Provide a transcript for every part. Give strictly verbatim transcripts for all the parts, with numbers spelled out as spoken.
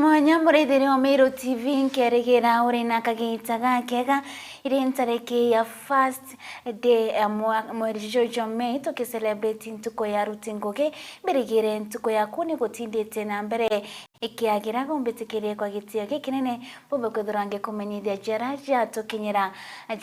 Mwanya muraithiri wa Meru T V, nkerigira uri na kagita gakega. Iri ntariki ya first day ya mwa-, mweri juju jwa Mei, tukicelebrate ntuku ya aruti ngugi. Mbirigire ntuku yaku ni gutindite na mbere ikiagira. Gumbitikirie kwa gitio gikinene bumbe kwithirwa ngikumenyithia jara jatukinyira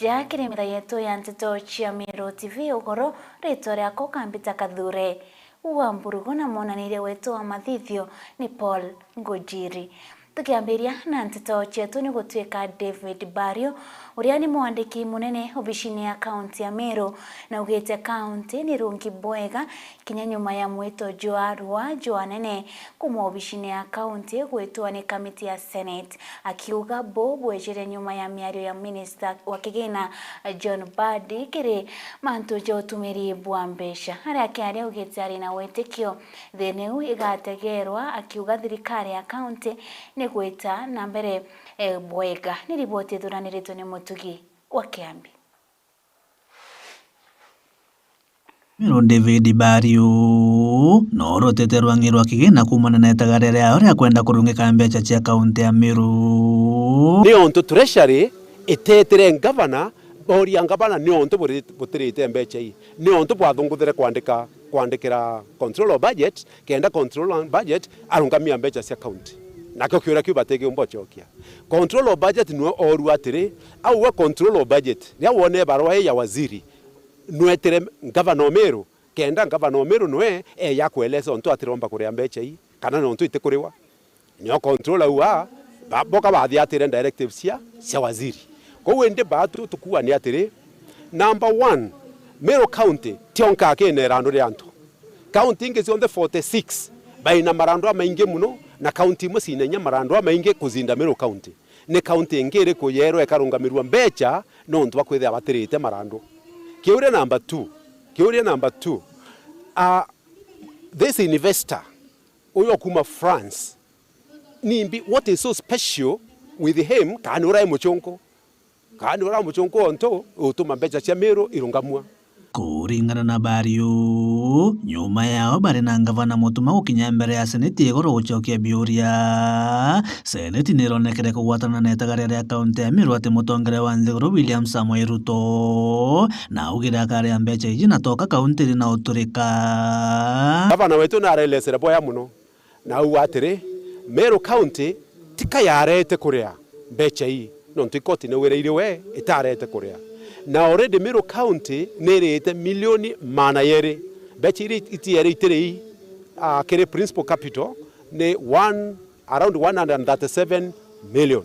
ja kiri metha yetu ya nteto cia Meru T V. Ugoro, ritwa riakwa Kambita Kathure wa Mburugu na mwonaniria wetu wa mathithio ni Paul Ngujiri. Tukiambiria na nteto cietu, ni gutuika David Bario, uria ni mwandiki munene obicini ya kaunti ya Meru, na augite kaunti ni rungi bwega kinya nyuma ya mwito jwa arua jwa anene kuma obicini ya kaunti gwitwa ni kamiti ya Senate, akiuga bu bwejire nyuma ya miario ya minista wa kigina John Mbadi kiri mantu ja utumiri bwa mbeca. Aria akiaria augite ari na witikio thina iu igategerwa, akiuga thirikari ya kaunti ni gwita na mbere, eh, bwega. Ni riboti ithuraniritwe ni Mutugi wa Kiambi. Meru David Bario, no rutete rwang'i rwa kigina kuumana na itagaria riao ria kwenda kurungika mbeca cia kaunti ya Meru. Ni ontu treasury itetire ngavana, boria ngavana ni ontu buri-, butirite mbeca ii, ni ontu bwathunguthire kwandika, kwandikira control of budget, kenda control of budget arungamia mbeca cia county. Nakio kiuria kiu batigiumba ucokia. Control of budget niwe orua atiri, au we control of budget, riria wone barua ii ya waziri, nwetire ngavana o Meru, kenda ngavana o Meru nwe eya kweleza ontu atiromba kuria mbeca ii, kana nontu itikuriwa. Nio controller ua, ba-, boka bathiatire directives cia, cia waziri. Kou indi batu tukuuga ni atiri, number one, Meru County tionka akina irandu ria antu. County ingi cionthe forty six baina marandu amaingi muno, na county imwe cina inya marandu amaingi kucinda Meru County. Ni county ingi iriku yerwa ikarungamirua mbeca nontu bwa kwithira batirite marandu? Kiuria number two, kiuria number two, ah, this investor uyu kuma France, nimbi, what is so special with him? Kana urai muchunku? Kana urai muchunku ontu utuma mbeca cia Meru irungamua? Kuringana na Bario, nyuma yao bari na ngavana Mutuma gukinya mbere ya seneti igoro gucokia biuria. Seneti nironekere kugwatana na itagaria ria kaunti ya Meru ati mutongeria wa nthiguru William Samoei Ruto na augire akaria mbeca iji na toka kaunti iri na uturika. Gavana wetu narelesere boya muno. Na auga atiri, Meru County tika yarete kuria mbeca ii, nontu ikoti niwiriire we itarete kuria. Na already Meru County nirite milioni maana yeri. Mbeca iria itiere itiri ii, ah, kiri principal capital ni one, around one hundred and thirty-seven million.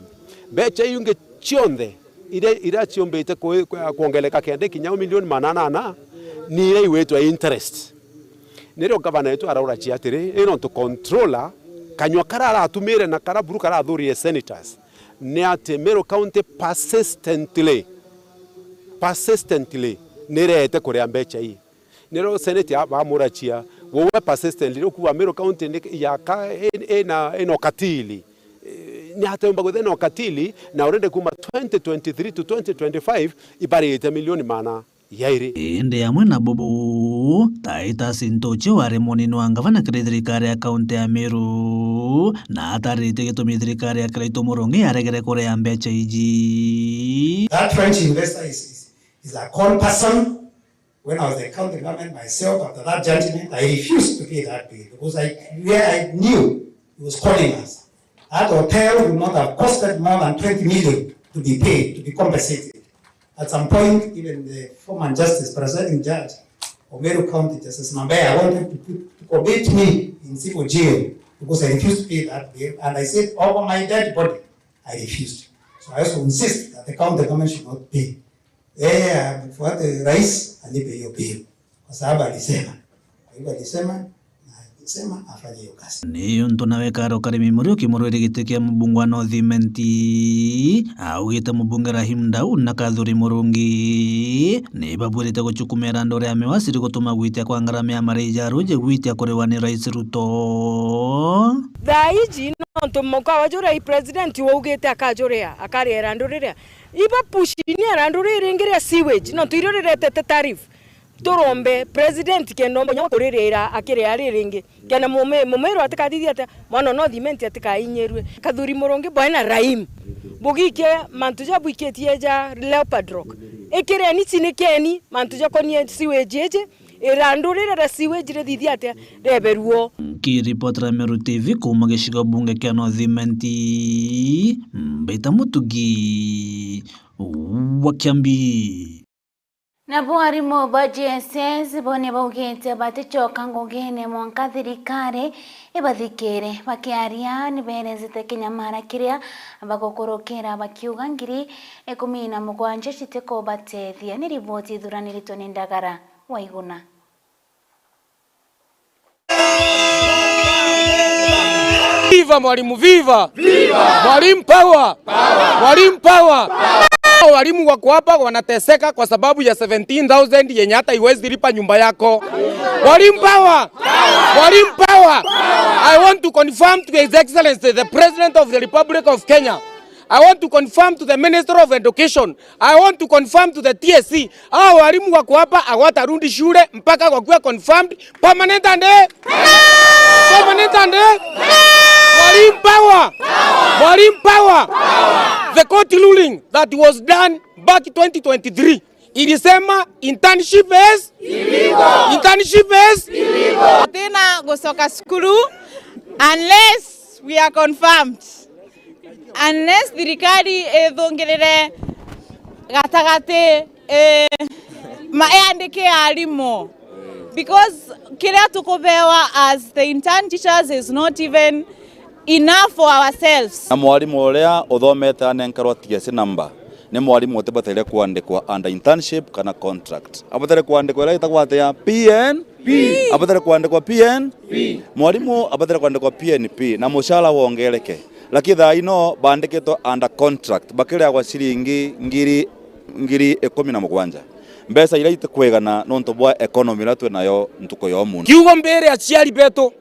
Mbeca iu ingi cionthe iria, iria ciumbite ku-, ku-, kwongereka kenda ikinya milioni maana anana, ni iria igwitwa interest. Nirio gavana wetu arauracia atiri, ino ntu controller, kanyua karia aratumire na karia buru karathurire senators, ni ati Meru County persistently, persistently nirete kuria mbeca ii. Nirio senate ya-, bamurachia, wewe persistently, ukuuga Meru County ni yaka i-, ina, ina ukatili. Eh, ni ateumba gwithira na ukatili, na already kuma twenty twenty-three to twenty twenty-five ibarite milioni maana yairi. Indi amwe na bubu, Titus Ntuchi wari munini wa ngavana kiri thirikari ya kaunti ya Meru, na atariritie gitumi thirikari ya Kiraitu Murungi yaregere kuria mbeca iji. That French investor is, is, is a con person. When I was the county government myself, after that judgment, I refused to pay that bill because I, where I knew he was calling us. That hotel would not have costed more than twenty million to be paid, to be compensated. At some point, even the former justice, presiding judge of Meru County, Justice Mambea, wanted to put, to commit me in civil jail because I refused to pay that bill, and I said, "Over my dead body, I refused." So I also insist that the county government should not pay. Yeye afuate rais alipe hiyo bill, kwa sababu alisema. Kwa hivyo alisema, na alisema afanye hiyo kazi. Ni untu nawe Karo Karimi Muriuki murwiri giti kia mubunge wa North Imenti, augite mubunge Rahim Daud na Kathuri Murungi ni babwirite guchukumira andu ria miwasiri gutuma gwitia kwa ngarama ya marija ruje gwitia kuriwa ni Rais Ruto. Thaa iji nontu mukawa juria president waugite akajuria, akaria irandu riria, iba pushini irandu riri ringi ria sewage, nontu irio riretete tariff. Turombe president kenda omba nyama kuririra akiria ari ringi. Kenda mume-, mumiru atikathithia atia, mwana no thimenti atikainyirue. Kathuri Murungi bwae na Raim. Bugikie mantu ja bwikitie ja Leopard Rock. Ikireni cinikeni mantu ja konie sewage iji, irandu rira ria sewage rithithia atia reberuo. Nkiripotera Meru T V kuuma gicigo bunge kia North Imenti, Mbita Mutugi wa Kiambi. Nabo arimu ba J S S bo ni baugite baticoka ngugine mwanka thirikari ibathikire. Bakiaria ni beerezete kinyamara kiria bagukurukira bakiuga ngiri ikumi na mugwanja citikubatethia. Ni riboti ithuraniritwe ni Ndagara Waiguna. Viva Mwalimu, viva! Viva! Mwalimu power! Power! Mwalimu power! Power! Walimu wako hapa wanateseka kwa sababu ya seventeen thousand yenye hata iwezi lipa nyumba yako. Mwalimu power! Power! Mwalimu power! Power! I want to confirm to His Excellency, the President of the Republic of Kenya. I want to confirm to the Minister of Education. I want to confirm to the T S C. Hao walimu wako hapa hawatarudi shule mpaka wakuwe confirmed permanent and, eh? Permanent and, eh? Mwalimu power! Mwalimu power! The court ruling that was done back twenty twenty-three ilisema internship is illegal. Internship is illegal. Tena gucoka cukuru unless we are confirmed. Unless thirikari ithungirire gatagati, eh, ma-, iandike arimu. Because kiria tukubewa as the intern teachers is not even enough for ourselves. Na mwarimu uria uthomete anenkerwa T S C number, ni mwarimu utibataire kwandikwa under internship kana contract. Abataire kwandikwa iria itagwa atia? P N P. Abataire kwandikwa P N P. Mwarimu abataire kwandikwa P N P na mucara wongereke. Lakini thaa ino bandikitwe under contract, bakiriagwa ciringi ngiri, ngiri ikumi na mugwanja. Mbeca iria itikwigana nontu bwa economy iria twi nayo ntuku ya umunthi. Kiugo mbere aciari betu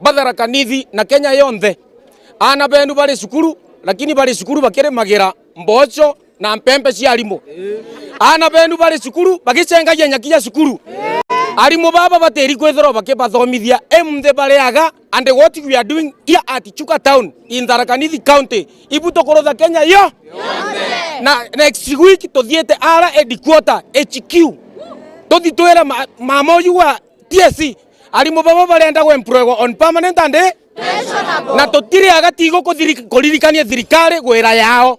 ba Tharaka Nithi na Kenya yonthe. Aana benu bari cukuru, lakini bari cukuru bakirimagira mboco na mpempe cia arimu. Aana benu bari cukuru, bagicengagia nyaki ya cukuru. Arimu baba batiri kwithirwa bakibathomithia, emunthi bariaga, and what we are doing here at Chuka Town in Tharaka Nithi County, ibu tukurutha Kenya yo. Na next week tuthiite ara headquarter, H Q. Tuthi twire ma-, mama uyu wa T S C, arimu baba barenda gwemploywa on permanent and, eh? Pensionable. Na tutiriaga tigo kuthiri-, kuririkania thirikari gwira yao.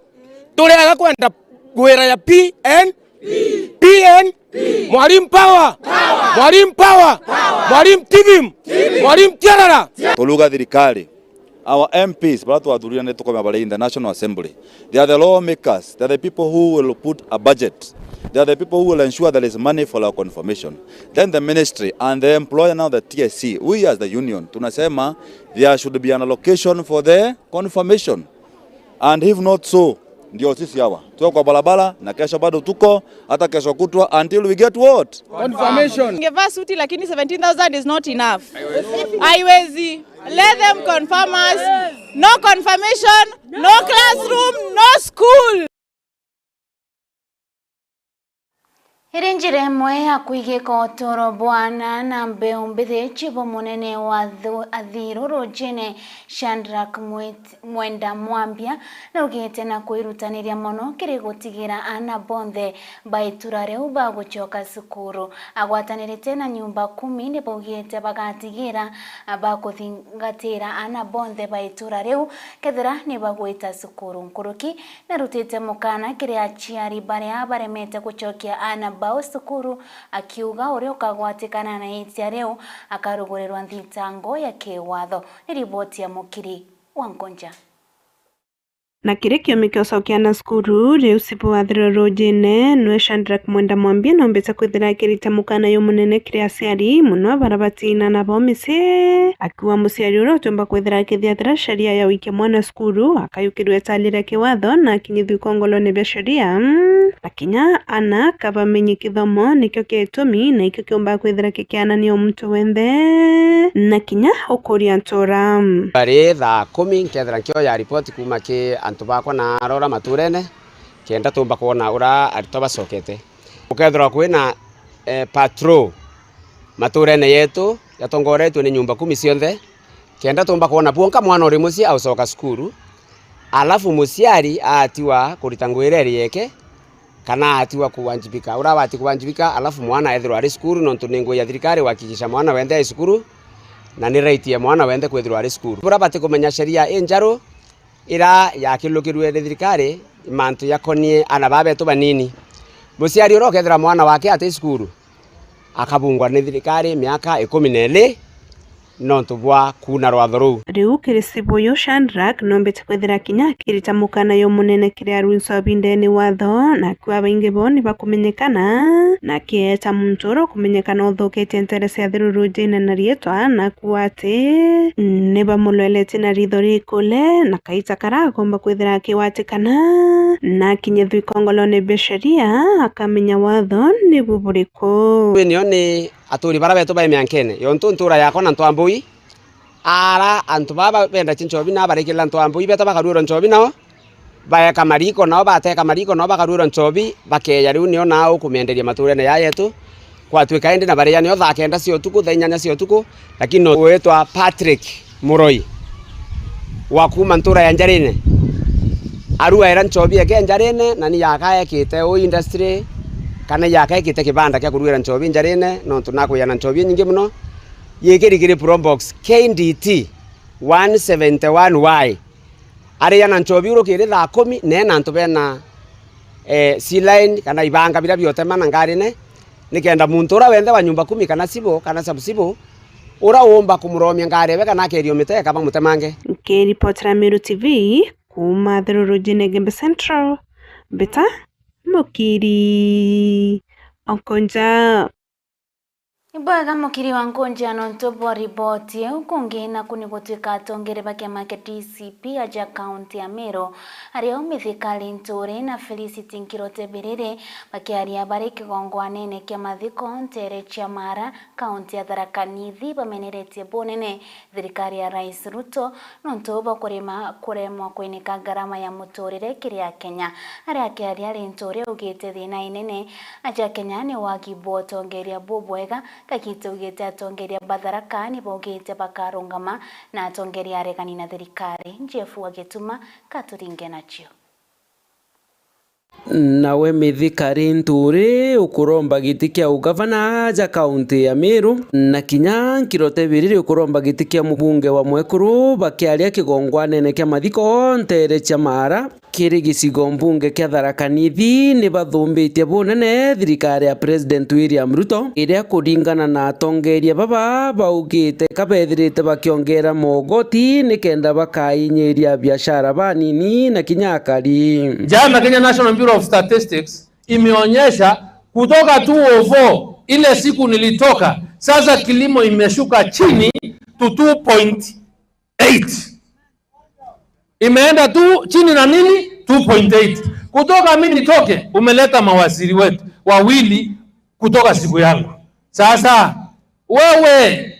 Turiaga kwenda gwira ya P N P. P N P. Mwalimu power. Power. Mwalimu power. Power. Mwalimu T V M. T V M. Mwalimu Tiarara. Turuga thirikari. Our M Ps, baria twathurire ni tukomea bari in the National Assembly. They are the lawmakers. They are the people who will put a budget. They are the people who will ensure there is money for our confirmation. Then the ministry and the employer, now the T S C. We as the union, tunasema there should be an allocation for the confirmation. And if not so, ndio sisi hawa. Tuko kwa barabara na kesho bado tuko, hata kesho kutwa, until we get what? Confirmation. Ningevaa suti, lakini seventeen thousand is not enough. Haiwezi. Let them confirm us. No confirmation, no classroom, no school. Iri njira imwe ya kwigika uturo bwa aana na mbeu mbithi, chibu munene wa thu-, Athiru Rujine, Shadrack Mwit-, Mwenda Mwambia, naugite na kwirutaniria mono kiri gutigira aana bonthe ba itura riu bagucoka cukuru. Agwatanirite na nyumba kumi, nibaugite bagatigira bakuthingatira aana bonthe ba itura riu kethira nibagwita cukuru. Nkuruki narutite mukana kiri aciari baria baremete gucokia aana bao cukuru, akiuga uria ukagwatikana na itia riu akarugurirwa nthitango ya kiwatho. Ni riboti ya Mukiri wa Nkonja. Na kiri kiumi kia ucokia aana cukuru, riu cibu wa Athiru Rujine, nwe Shadrack Mwenda Mwambia, nombite kwithira akirita mukana jumunene kiri aciari, muno baria batina nabo micii, akiuga muciari uria utiumba kwithira akithiatira sheria ya wikia mwana cukuru, akayukirua itali ria kiwatho na akinyithua ikongolone bia sheria, na kinya aana kabamenye kithomo nikio kia itumi na ikio kiumbaga kwithira kikianania o muntu wenthe, na kinya ukuria ntura. Bari thaa kumi nkethira nkioya ripoti kuuma ki antu bakwa na arora maturene, kenda tumba kwona uria aritwa bacokete. Gukethirwa kwina eh, patrol matuurene yetu yatongoretue ni nyumba kumi cionthe, kenda tumba kwona bwonka mwana uri mucii aucoka cukuru, alafu muciari aatiwa kurita ngugi iria iri yeke, kana aatiwa kuwanjibika. Uria abati kuwanjibika, alafu mwana ethirwa ari cukuru, nontu ni ngugi ya thirikari kuhakikisha mwana wenthe ai cukuru, na ni right ya mwana wenthe kwithirwa ari cukuru. Buria bati kumenya sheria injeru, ira yakilukirue ni thirikari, mantu jakonie ana baa betu banini. Muciari uria ukethira mwana wake ati cukuru, akabungwa ni thirikari miaka ikumi na iri nontu bwa kuuna rwatho ruu. Riu kiri Sibuyu, Shadrack noombite kwithira kinya akirita mukana jumunene kiri arui nchobi ndene watho, na akua baingi bo ni bakumenyekana, na akieta muntu uria ukumenyekana uthukitie ntere cia thirurujine na riitwa, na akua ati ni bamulweletie na ritho rikule, na kaita karia agomba kwithira akiwatikana na akinyithua ikongolone bia sheria, akamenya watho nibu buriku. Nio ni aturi bara betu bai miankene, yontu ntura yakwa na Ntwambui, ara antu baba benda chi nchobi na barikirira Ntwambui beta bakaruirwa nchobi nao, baeka mariko nao, bateka mariko nao bakaruirwa nchobi, bakeja riu nio nao kumienderia maturene ya yetu. Kwatuika indi na baria nio thaa kenda cia utuku, thaa inyanya cia utuku, lakini no witwa Patrick Muroi wa kuma ntura ya Njarine, arua era nchobi eke Njarine, na ni yaka ekite u industry, kana yaka ekite kibanda kia kuruira nchobi Njarine, nontu nakuya na nchobi inyingi muno, yikiri kiri Probox K D T one seventy one Y. Aria na nchobi urukiri thaa kumi, ne na antu bena, eh, C-line kana ibanga biria biotema na ngarine, nikenda muntu uria wenthe wa nyumba kumi kana sibo kana sub sibo, uria uumba kumuromia ngari ewe kana akeria umite, akaba mutemange. Nkiripotera Meru T V kuma Thirurujine Igembe Central, mbita Mukiri Onkonja. Ibwega Mukiri wa Nkunja nontu bwa riboti iu. Kungi naku ni gutwika atongeri ba kiama kia D C P aja kaunti ya Meru, ario Mithika Linturi na Felicity Nkirote Biriri bakiaria bari kigongwanene kia mathiko ntere cia Mara, kaunti ya Tharaka Nithi, bameneretie bunene thirikari ya Rais Ruto nontu bwa kurima kuremwa kwinika ngarama ya muturire kiri Akenya. Aria akiaria Linturi augite thina inene aja Kenya ni wagi bwa utongeria bubwega. Kagite augite atongeria ba Tharaka ni baugite bakarungama na atongeria aregani na thirikari. Jeff wa Gituma katuringe nacio. Nawe Mithika Linturi ukuromba giti kia ugavana aja kaunti ya Meru, na kinya Nkirote Biriri ukuromba giti kia mubunge wa mwekuru, bakiaria kigongwanene kia mathiko ntere cia Mara kiri gicigo mbunge kia Tharaka Nithi, ni bathumbitie bunene thirikari ya President William Ruto, iria kuringana na atongeria baba baugite kabethirite bakiongera mogoti nikenda bakainyiria biashara banini na kinya akari. Jana Kenya National Bureau of Statistics imeonyesha kutoka two oh four, ile siku nilitoka, sasa kilimo imeshuka chini to two point eight. Imeenda tu chini na nini? Two point eight. Kutoka mimi nitoke, umeleta mawaziri wetu wawili kutoka siku yangu. Sasa wewe,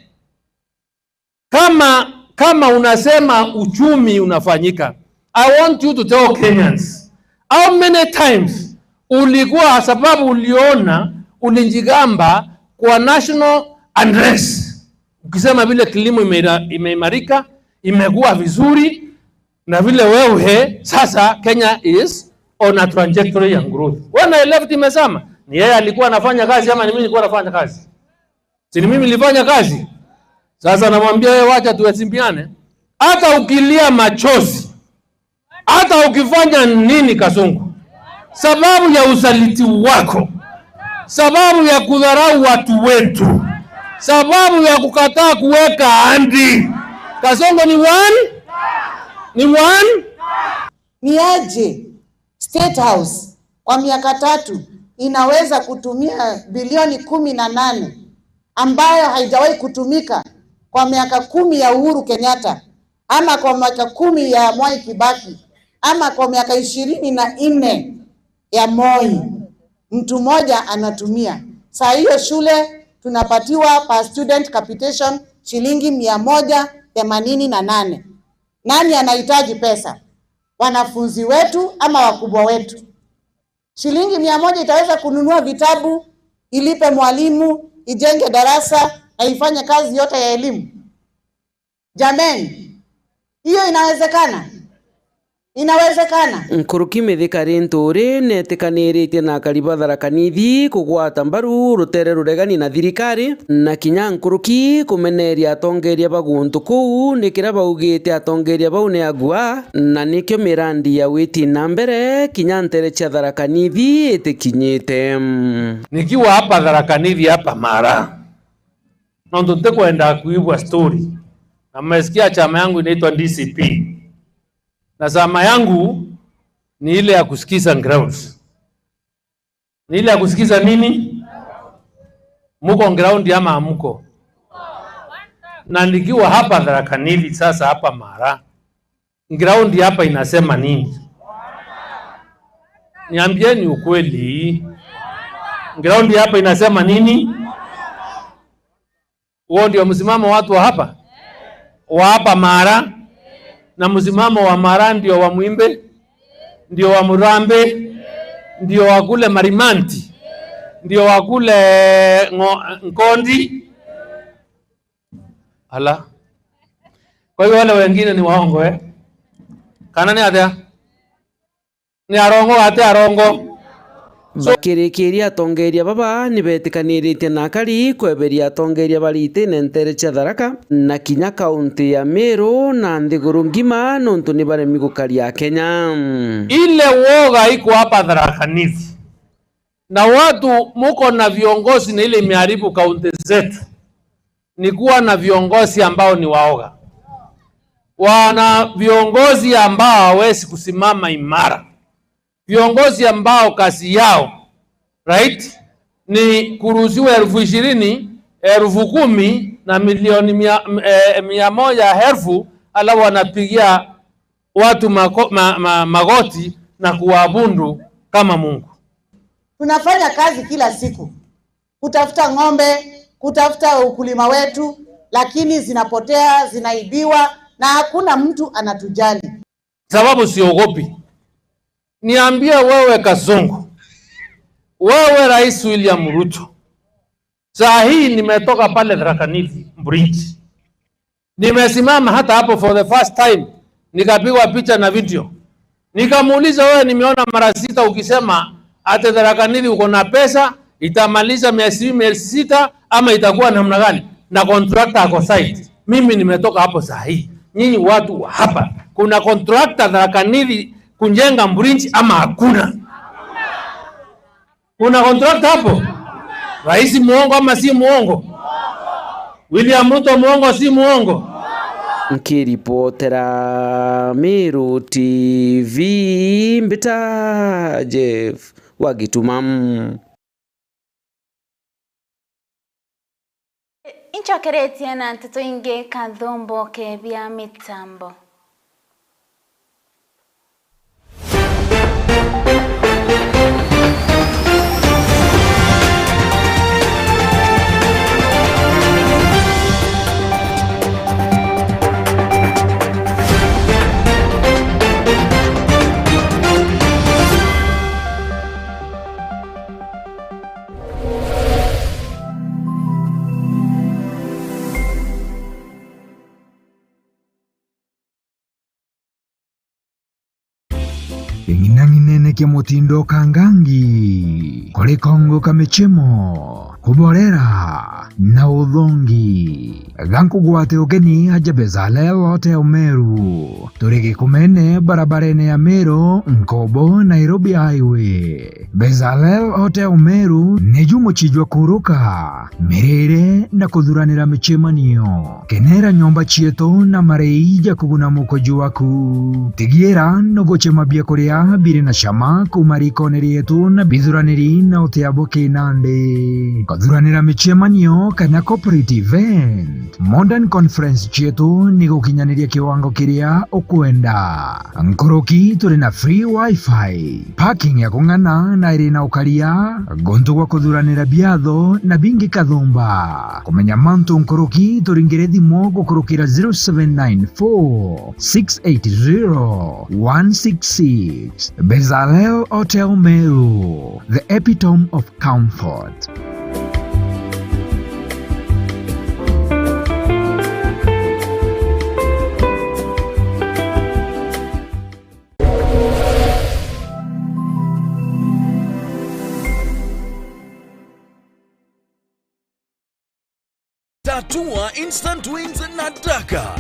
kama, kama unasema uchumi unafanyika, I want you to tell Kenyans, how many times ulikuwa, sababu uliona, ulijigamba kwa national unrest, ukisema vile kilimo imeira-, imeimarika, imekuwa vizuri, na vile wewe sasa Kenya is on a trajectory ya growth. When I left imesema, ni yeye alikuwa anafanya kazi ama ni mimi nilikuwa nafanya kazi? Si ni mimi nilifanya kazi? Sasa namwambia wewe, wacha tuhesimbiane. Hata ukilia machozi, hata ukifanya nini, Kasongo, sababu ya usaliti wako, sababu ya kudharau watu wetu, sababu ya kukataa kuweka ahadi, Kasongo ni one, ni one. Ni aje State House kwa miaka tatu inaweza kutumia bilioni kumi na nane ambayo haijawahi kutumika kwa miaka kumi ya Uhuru Kenyatta, ama kwa miaka kumi ya Mwai Kibaki, ama kwa miaka ishirini na nne ya Moi, mtu mmoja anatumia. Saa hiyo shule tunapatiwa per student capitation shilingi mia moja themanini na nane. Nani anahitaji pesa? Wanafunzi wetu ama wakubwa wetu? Shilingi mia moja itaweza kununua vitabu, ilipe mwalimu, ijenge darasa na ifanye kazi yote ya elimu? Jameni, hiyo inawezekana? Inawezekana. Nkuruki Mithika Linturi neetikaniritie na akari ba Tharaka Nithi kugwata mbaru rutere ruregani na thirikari, na kinya nkuruki kumeneria atongeria ba guntu kuu, ni kiria baugite atongeria bau ni agua, na nikio mirandi ya witi na mbere kinya ntere cia Tharaka Nithi itikinyite. Nikiwa hapa Tharaka Nithi hapa Mara, nontu ntikwenda kuibwa story, na mmesikia chama yangu inaitwa D C P. Na chama yangu ni ile ya kusikiza grounds. Ni ile ya kusikiza nini? Muko ground ama hamuko? Na nikiwa hapa Tharaka Nithi sasa hapa Mara, ground hapa inasema nini? Niambieni ukweli. Ground hapa inasema nini? Huo ndio msimamo watu wa hapa, wa hapa Mara, na msimamo wa Mara ndio wa Mwimbe, ndio wa Murambe, ndio wa kule Marimanti, ndio wa kule Ngo-, Nkondi. Ala. Kwa hiyo wale wengine ni waongo, eh? Kana ni atia? Ni arongo gati arongo. So bakirikiria atongeria baba ni betikaniritie na akari kweberia atongeria bari itine ntere cia Tharaka na kinya kaunti ya Meru na nthiguru ngima, nontu ni baremi gukaria Akenya. Ile woga iko hapa Tharaka Nithi, na watu muko na viongozi na ile imeharibu kaunti zetu. Ni kuwa na viongozi ambao ni waoga. Wana viongozi ambao hawezi kusimama imara. Viongozi ambao kazi yao, right, ni kuruhusiwa elfu ishirini, elfu kumi na milioni mia, eh, mia moja elfu, alafu wanapigia watu mako-, ma-, ma-, magoti na kuwaabudu kama Mungu. Tunafanya kazi kila siku kutafuta ng'ombe, kutafuta ukulima wetu, lakini zinapotea, zinaibiwa na hakuna mtu anatujali. Sababu siogopi. Niambie wewe Kasongo, wewe Rais William Ruto, saa hii nimetoka pale Tharaka Nithi Bridge. Nimesimama hata hapo for the first time, nikapigwa picha na video. Nikamuuliza, "Wewe, nimeona mara sita ukisema ati Tharaka Nithi uko na pesa, itamaliza miezi, miezi sita ama itakuwa namna gani? Na contractor ako site." Mimi nimetoka hapo saa hii. Nyinyi watu wa hapa, kuna contractor Tharaka Nithi kujenga bridge ama hakuna? Kuna contract hapo? Rais muongo ama si muongo? William Ruto muongo si muongo? Nkiripotera Meru T V, mbita Jeff wa Gituma. Incokeretie na nteto ingi kathomboke bia mitambo. King'inang'inene kia mutindo kangangi, kuri kongo ka michemo, kuborera na uthongi. Gankugwate ugeni aja Bezalel Hotel Meru. Turi Gikumene, barabarene ya Meru, Nkobo, Nairobi Highway. Bezalel Hotel Meru niju mucii jwa kuruka, mirire na kuthuranira micemanio. Kenera nyomba cietu na marei ja kuguna mukoju waku. Tigiira nugucema biakuria biri na cama kuuma rikone rietu na bithuraniri na utia bwa kinandi. Kuthuranira micemanio kana corporate event, Modern Conference cietu ni gukinyaniria kiwango kiria ukwenda. Nkuruki turi na free wifi, parking ya kung'ana na iri na ukaria, guntu gwa kuthuranira biatho na bingi kathumba. Kumenya mantu nkuruki, turingire thimu gukurukira zero seven nine four, six eight zero, one six six. Bezalel Hotel Meru, the epitome of comfort. Tua instant wins na Daka.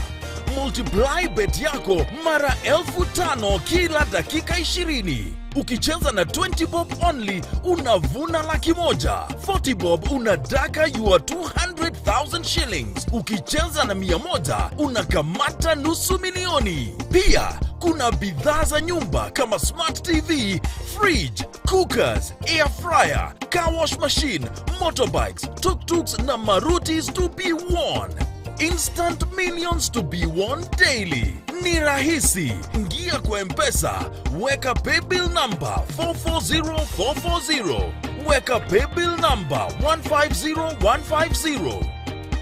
Multiply bet yako mara elfu tano kila dakika ishirini. Ukicheza na twenty bob only, unavuna laki moja. Forty bob, una Daka your two hundred thousand shillings. Ukicheza na mia moja, unakamata nusu milioni. Pia, kuna bidhaa za nyumba kama smart T V, fridge, cookers, air fryer, car wash machine, motorbikes, tuk-tuks na marutis to be won. Instant millions to be won daily. Ni rahisi. Ingia kwa M-Pesa, weka paybill number four four zero four four zero. Weka paybill number one five zero one five zero.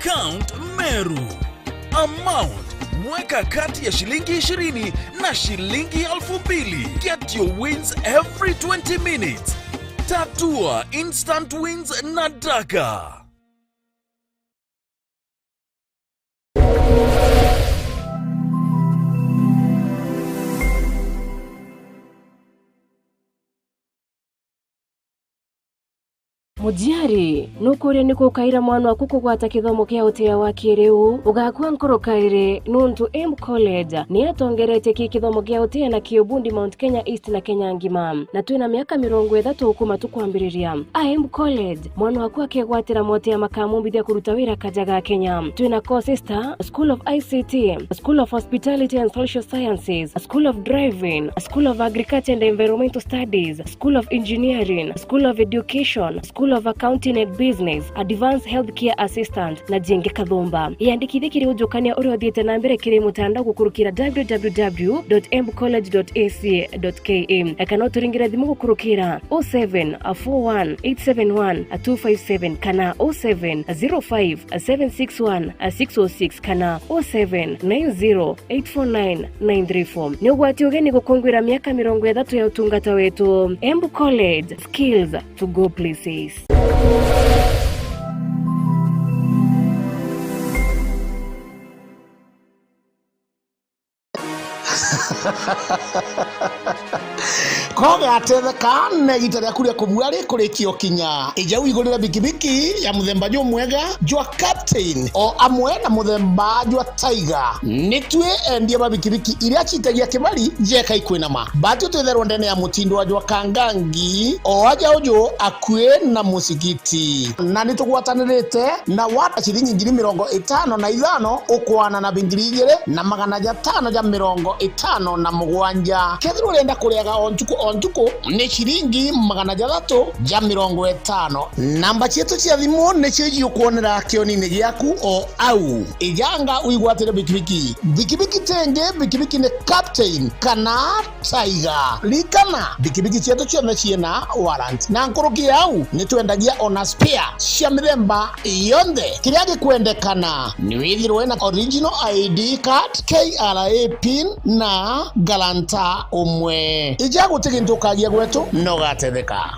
Count Meru. Amount, weka kati ya shilingi ishirini na shilingi elfu mbili. Get your wins every twenty minutes. Tatua instant wins na Daka. Muciari, nukuria niku ukaira mwana waku kugwata kithomo kia utia wa kiriu? Ugakua nkoro kairi, nuntu Embu College ni yatongeretie ki kithomo kia utia na ki ubundi Mount Kenya East na Kenya ngima, na twina miaka mirongo ithatu kuma tukwambiriria. A Embu College, mwana waku akegwatira motia makamumbithia kuruta wira kaja ga Kenya. Twina courses ta School of I C T, School of Hospitality and Social Sciences, School of Driving, School of Agriculture and Environmental Studies, School of Engineering, School of Education, School of Accounting and Business, Advanced Healthcare Assistant, na jingi kathumba. Iyandikithie kiri ujukania uria uthiite na mbere kiri mutandao gukurukira w w w dot embu college dot a c dot k a, kana uturingire thimu gukurukira oh seven four one eight seven one two five seven kana oh seven zero five seven six one six oh six kana oh seven nine zero eight four nine nine three four. Ni ugwati ugeni gukungwira miaka mirongo ithatu ya utungata wetu. Embu College, skills to go places. Kogatetheka na igita riaku ria kubua rikurikia ukinya. Ija wigurire bikibiki ya muthemba jumwega jwa Captain, o amwe na muthemba jwa Tiger. Ni twi endia ba bikibiki iria citagia kibari jeka ikwinama. Bati utwitherwa ndene ya mutindo wa jwa Kangangi, o aja uju akui na musigiti. Na ni tugwatanirite na wata ciringi ngiri mirongo itano na ithano ukwana na bingiri igiri na magana jatano ja mirongo itano na mugwanja. Kethirwa urenda kuriaga o ntuku o ntuku, ni ciringi magana jathatu ja mirongo itano. Namba cietu cia thimu nicio ijiukwonera kionini giaku o au. Ijanga wigwatire bikibiki. Bikibiki tingi, bikibiki ni Captain kana Tiger. Ririkana, bikibiki cietu cionthe ciina warrant. Na nkuruki ya au, ni twendagia ona spare cia mithemba yonthe. Kiria gikwendekana ni withirwe na original I D card, K R A pin na guarantor umwe. Ija guti gintu ukagia gwetu, na ugatetheka.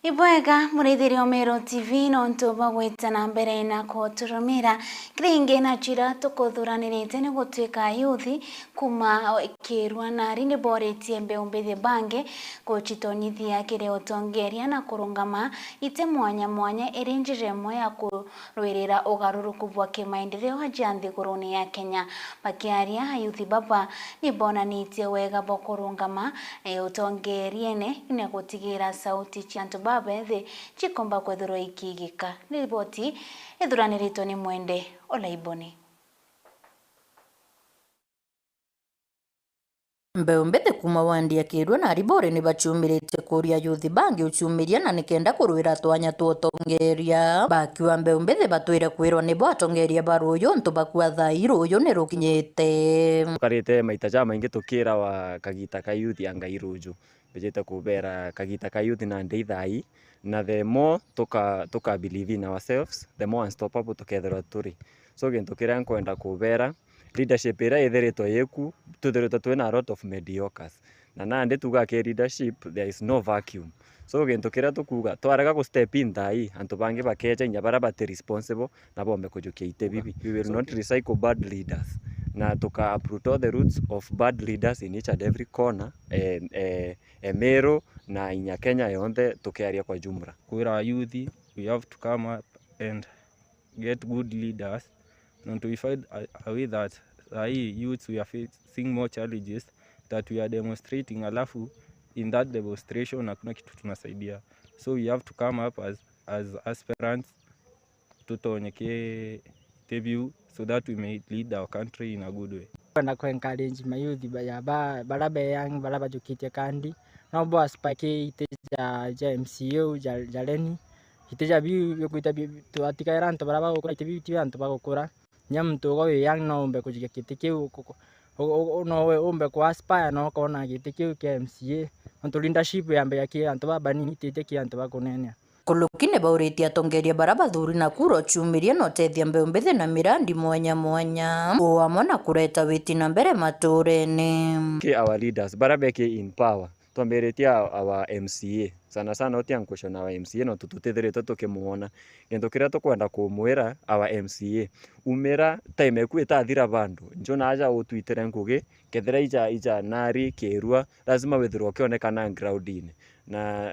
Ibwega, muraithiria o Meru T V, nontu bwa gwita na mbere na kuturumira. Kiringi na chira tukuthuranirite ni gutwika ayuthi kuma Kirua, na ari ni boritie mbeu mbithi bangi gucitonyithia kiri utongeria na kurungama iti mwanya mwanya iri njira imwe ya ku rwirira ugaruruku bwa kimaendeleo aja nthigurune ya Kenya. Bakiaria, ayuthi baba ni bonanitie wega bwa kurungama, eh, utongeriene na gutigira sauti cia antu babethi cikomba kwithirwa ikiigika. Ni riboti ithuraniritwe ni Mwende Olaiboni. Mbeu mbithi kuuma wandi ya Kirua na Aribori ni baciumiritie kuuria yuthi bangi uciumiria na nikenda kurwira twanya twa utongeria. Bakiuga mbeu mbithi batwire kwirwa nibo atongeria ba ruuju untu bakua thaa ii ruuju ni rukinyite. Tukarite maita jamaingi tukirawa kagita ka yuthi ya Ngai ruuju. Mbijite kubera kagita ka yuthi nandi thaa ii, na the more tuka, tuka believe in ourselves, the more unstoppable tukethirwa turi. So gintu kiria nkwenda kubera, leadership iria ithiritwe iku, twithiritwe twina a lot of mediocres. Na nandi tuga ki leadership, there is no vacuum. So gintu kiria tukuga, twarega ku step in thaa ii, antu bangi bakeja inya baria bati responsible, na bombe kujukia iti bibi. We will not recycle bad leaders. Na tuka uproot all the roots of bad leaders in each and every corner, eh, eh, eh, Meru na inya Kenya yonthe tukiaria kwa jumla. Kwira youth, we have to come up and get good leaders, nontu we find a, a way that thaa ii youths we are facing more challenges that we are demonstrating, alafu in that demonstration hakuna kitu tunasaidia. So we have to come up as, as aspirants, tutonye ki, ki view so that we may lead our country in a good way. Kwenda ku encourage mayouth ba, ya ba, bara be young, bara bajukitie kandi, no bo aspire ki iti ja, ja M C A u, ja, ja Reni, iti ja biu biukwita bi, twatigaira antu bara bagukura, iti biu ti antu bagukura. Nya muntu uga wi young no umbe kujukia kiti kiu, ku, ku, u, u, u, no we umbe ku aspire na ukona giti kiu kia M C A. Nontu leadership yambagia ki antu babanini, itiite ki antu bakunenea. Kuluki ni bauritie atongeria bara bathuri na kura uciumiria na utethia mbeu mbithi na mirandi mwanya mwanya, o amwe na kureta witi na mbere maturene. Ki our leaders, bara beki in power, twambiritie our M C A, sana sana uti ankushona our M C A, nontu tutithiritwe tukimwona. Gintu kiria tukwenda kumwira our M C A, umira, time eku itathira bandu, nju na aja utwitire ngugi, kethira ija, ija nari Kirua, lazima withirwe ukionekana groundini. Na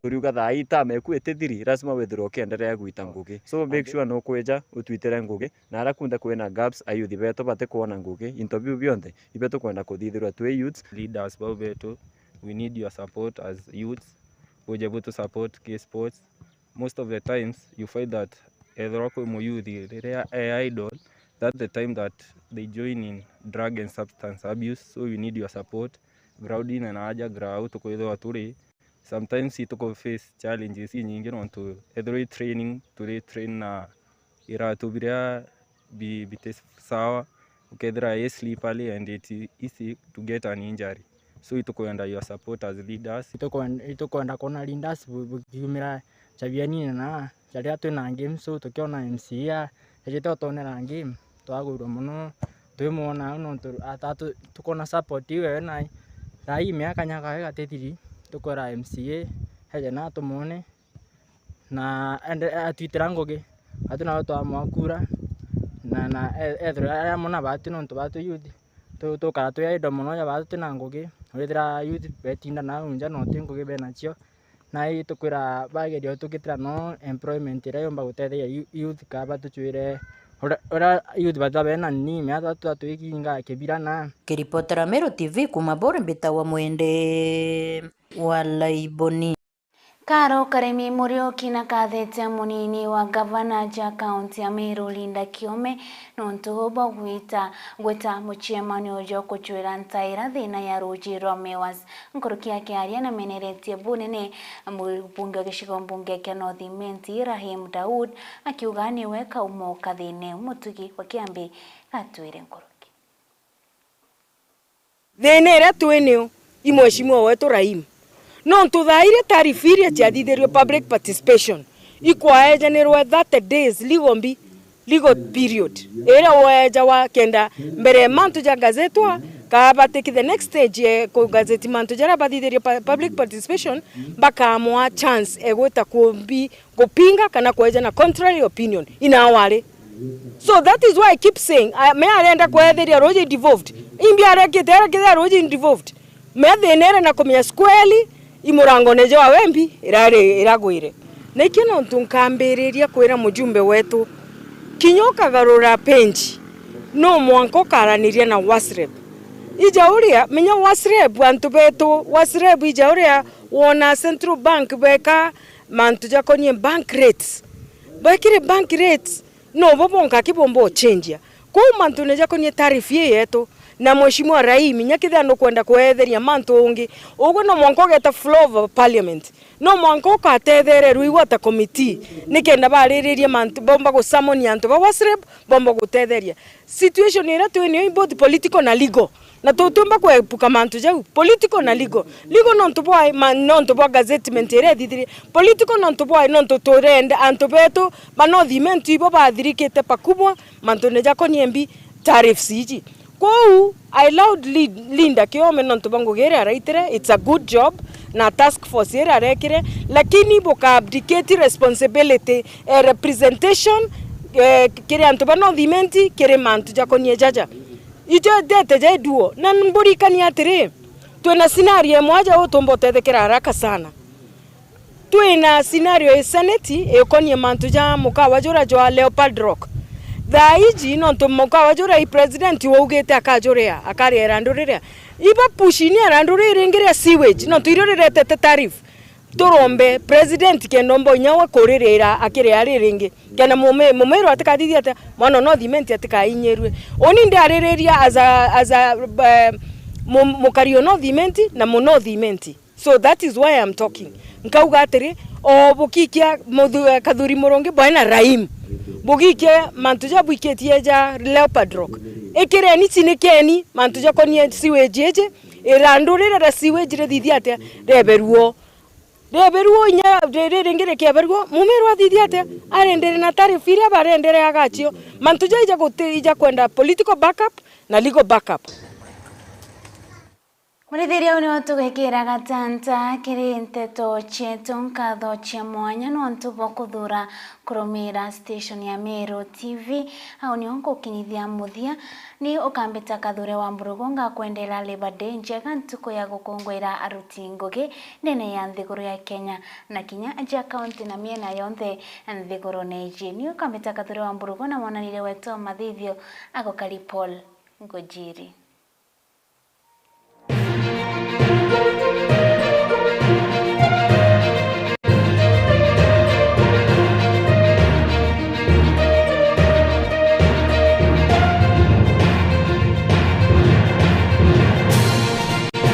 turiuga thaa ii term eku itithiri, lazima withirwe ukiendelea gwita ngugi. So make sure nukwija utwitire ngugi, na aria kunthe kwina gaps, ayuthi betu batikwona ngugi, into biu bionthe, ibe tukwenda kuthithirwa twi youths. Leaders bau betu, we need your support as youths, uje butu support ki sports. Most of the times, you find that ethirwa kwi muyuthi riria e idle, that's the time that they join in drug and substance abuse, so we need your support. Groundini na aja ground tukwithirwa turi, sometimes ituku face challenges inyingi, nontu ethirwa i training, turi train na iratu biria bi, biti sawa, ukethira i slippery and it is easy to get an injury. So itukwenda your support as leaders. Itukwenda, itukwenda kwona leaders bu, bukiumira jabianini na jaria twina game, so tukiona M C A ejite utonera game, twagwirwa mono, twimwona au nontu ata tu, tukona support iwe na thaa ii miaka nyaka igatithiri, tukwira M C A eje na tumwone na ende, atwitira ngugi, batu nabo twamwakura na, na e, ethirwa aria mona batu nontu batu youth tu, tukara twi idle mono ja batu twina ngugi, urithira youth betinda nau nja no ti ngugi benacio. Na ii tukwira bageria utukitira no employment iria yumba gutetheria yu, youth ka batucwire uria, uria youth batu bena ni miaka tatu twikinga kibira na. Kiripotera Meru T V kuma Bore mbitagwa Mwende wa Laiboni. Karo Karemi Muriuki na kathete munini wa gavana ja kaunti ya Meru Linda Kiome nontu bwa gwita, gwita mucemanio jwa kucwira ntaira thina ya ruuji rwa Mewas. Nkuruki akiaria na meneretie bunene mubunge wa gicigo mbunge kia North Imenti Rahim Daud akiuga niwe kaumo kathine. Mutugi wa Kiambi gatwire nkuruki. Thina iria twi nio i mheshimiwa wetu Rahim. Nontu thaa iria tariff iria ciathithirio public participation, ikwaejanirwe thirty days legal mbi, legal period, iria weejawa kenda mbere mantu ja gazetwa, kaa batiki the next stage e ku gazeti mantu jaria bathithirio pa, public participation, bakaamwa chance e gwita kumbi kupinga kana kweja na contrary opinion in our way. So that is why I keep saying, I, me arenda kwetheria ruuji devolved. Imbi arekite, arekite ruuji devolved. Me thina ere na kumenya squarely imurangone jwa wembi irari iragwire. Na ikio nontu nkambiriria kwira mujumbe wetu, kinya ukagarura page, no mwanka ukaraniria na Wasrep. Ija uria, menya Wasrep, antu betu, Wasrep ija uria wona Central Bank beka mantu jakonie bank rates. Bekire bank rates, no bo bonka ki bomba uchenjia. Kwou mantune jakonie tariff ii yetu, Na Mheshimiwa Rahim, inya kethira nukwenda kweetheria mantu ungi, ugwe no mwanka ugeta floor of parliament. No mwanka ukatethererua iwe ta committee, nikenda bariririe mantu, bomba gusummon antu ba WASREB, bomba gutetheria. Situation iria twi nayo i both political na legal. Na tutiumba kwepuka mantu jau, political na legal. Legal nontu bwa, ma-, nontu bwa gazettement iria ithithirie. Political nontu bwa, nontu turenda antu betu ba North Imenti ibo bathirikite pakubwa mantune jakonie mbi tariffs iji. Kwou, I laud Lin-, Linda Kiome nontu bwa ngugi iria araitire, it's a good job, na task force iria arekire, lakini buka abdicate responsibility, eh, representation, eh, kiri antu ba North Imenti, kiri mantu jakonie jaja. Ijo ndete ja iduo, na mburikanie atiri, twina scenario imwe aja utumba utethekera haraka sana. Twina scenario i Senate ikonie mantu ja mukawa jura jwa Leopard Rock. Thaa iji nontu mukawa jura i president waugite akajuria, akaria irandu riria. Iba pushini irandu riri ringi ria sewage, nontu irio riretete tariff. Turombe president kenda omba inya we kuririra akiria riringi. Kenda mume-, mumeru atikathithia atia, mwana o North Imenti atikainyirue. Uni ndiaririria as a, as a, eh, mu-, mukari o North Imenti na mu North Imenti. So that is why I'm talking. Nkauga atiri, o bukikia muthu-, eh, Kathuri Murungi bwae na Rahim. Bugikia mantu ja bwikitie ja Leopard Rock. Ikireni cinikeni mantu jakonie sewage iji, irandu riria ria sewage rithithia atia, rieberuo. Rieberuo inya ri-, ri-, ringi rikieberuo, mumiru athithia atia, arendere na tariff iria barendere agacio. Mantu ja ija guti-, ija kwenda political backup na legal backup. Murithiria, uu niwe tugwikira gatanta kiri nteto cietu. Nkatho cia mwanya nontu bwa kuthura kurumira station ya Meru T V. Au nio nkukinyithia muthia. Ni ukambita Kathure wa Mburugu, ngakwendera Labour Day njega, ntuku ya gukunguira aruti ngugi ndene ya nthiguru ya Kenya, na kinya aja kaunti na miena yonthe nthigurune iji. Ni ukambita Kathure wa Mburugu na mwananire wetu wa mathithio, agukari Paul Ngujiri.